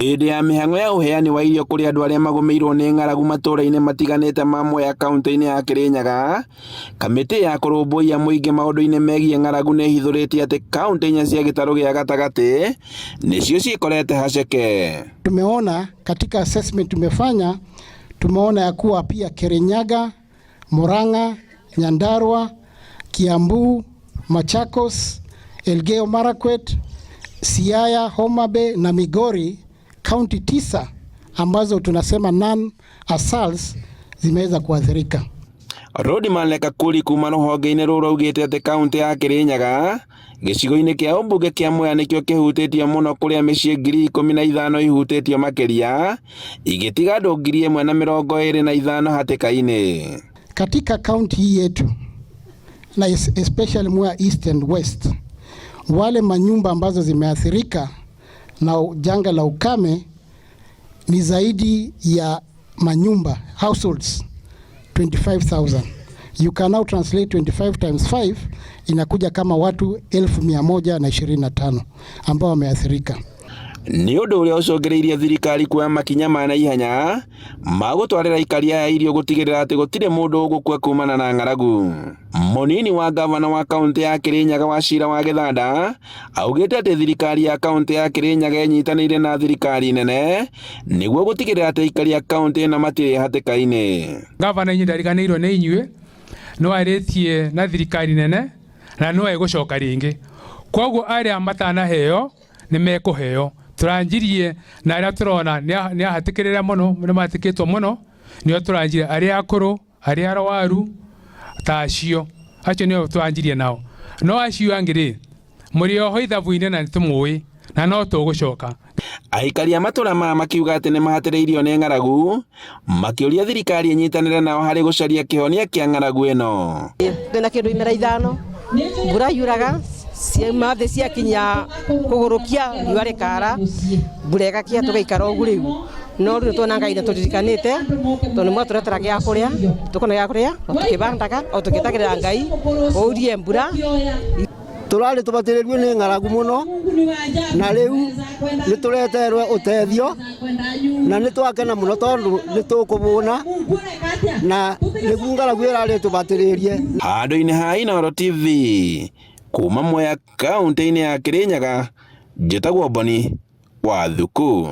Hĩndĩ ya mĩhang'o ya ũheani wa irio kũrĩ andũ arĩa magũmĩirwo nĩ ng'aragu matũũra-inĩ matiganĩte ma Mwea kauntĩ-inĩ ya Kĩrĩnyaga, kamĩtĩ ya kũrũmbũiya mũingĩ maũndũ-inĩ megiĩ ng'aragu nĩ ĩhithũrĩtie atĩ kauntĩ inya cia gĩtarũ gĩa gatagatĩ nĩcio ciĩkorete haceke. Tumeona katika assessment tumefanya, tumeona ya kuwa pia Kirinyaga, Murang'a, Nyandarua, Kiambu, Machakos, Elgeyo Marakwet, Siaya, Homa Bay na Migori, kaunti tisa ambazo tunasema non ASALs zimeweza kuathirika. Rodman Lekakuri kuma rũhonge-inĩ rũrũ augĩte atĩ kaunti ya Kĩrĩnyaga gĩcigo-inĩ kĩa ũmbunge kĩa Mwea nĩkĩo kĩhutĩtio mũno kũrĩa mĩciĩ 15,000 ihutĩtio makĩria igĩtiga andũ 1,025 hatĩka-inĩ. Katika kaunti hii yetu na especially Mwea East and West, wale manyumba ambazo zimeathirika na janga la ukame ni zaidi ya manyumba households 25,000. You can now translate 25 times 5 inakuja kama watu 125,000 ambao wameathirika. Nĩ ũndũ ũrĩa ũcũngĩrĩirie thirikari kuoya makinya ma naihenya ma gũtwarĩra aikari aya irio gũtigĩrĩra atĩ gũtirĩ mũndũ ũgũkua kumana na ng'aragu. Mũnini wa gavana wa kaunti ya Kĩrĩnyaga Wachira wa Gĩthanda augĩte atĩ thirikari ya kaunti ya Kĩrĩnyaga ĩnyitanĩire na thirikari nene nĩguo gũtigĩrĩra atĩ aikari a kaunti ĩno matirĩ hatĩka-inĩ. Gavana inyuĩ ndariganĩirwo nĩ inyuĩ no arĩtie na thirikari nene na no egũcoka rĩngĩ, koguo arĩa matanaheo nĩ mekũheo. Tũranjirie na arĩa tũrona nĩ ahatĩkĩrĩre mũno, nĩ mahatĩkĩtwo mũno, nĩo tũranjirie, arĩa akũrũ, arĩa arwaru, ta acio acio nĩo tũranjirie nao, no acio angĩ rĩ, mũrĩ oho ithabu-inĩ na nĩtũmũĩ na no tũgũcoka. Aikari a matũra maya makiuga atĩ nĩ mahatĩrĩirio nĩ ng'aragu, makĩũria thirikari ĩnyitanĩre nao harĩ gũcaria kĩhonia kĩa ng'aragu ĩno. Twĩna kĩndũ imera ithano, mbura yuraga ciauma thĩ ciakinya kũgũrũkia, riũa rĩkara, mbura ĩgakia, tũgaikara ũguo rĩu. No rĩu tuona Ngai nĩtũririkanĩte tondũ mwatũretera gĩa kũrĩa, tũkona gĩa kũrĩa o tũkĩbandaga o tũgĩetagĩrĩra Ngai ourie mbura. Tũrarĩ tũbatĩrĩrio nĩ ng'aragu mũno na rĩu nĩ tũreterwo ũteithio na nĩ twakena mũno tondũ nĩ tũkũbũna na nĩguo ng'aragu ĩrarĩ tũbatĩrĩrie. Handũ-inĩ ha Inooro TV kuma Mwea kaunti-inĩ ya Kĩrĩnyaga, njĩtagwo Boni wa Thuku.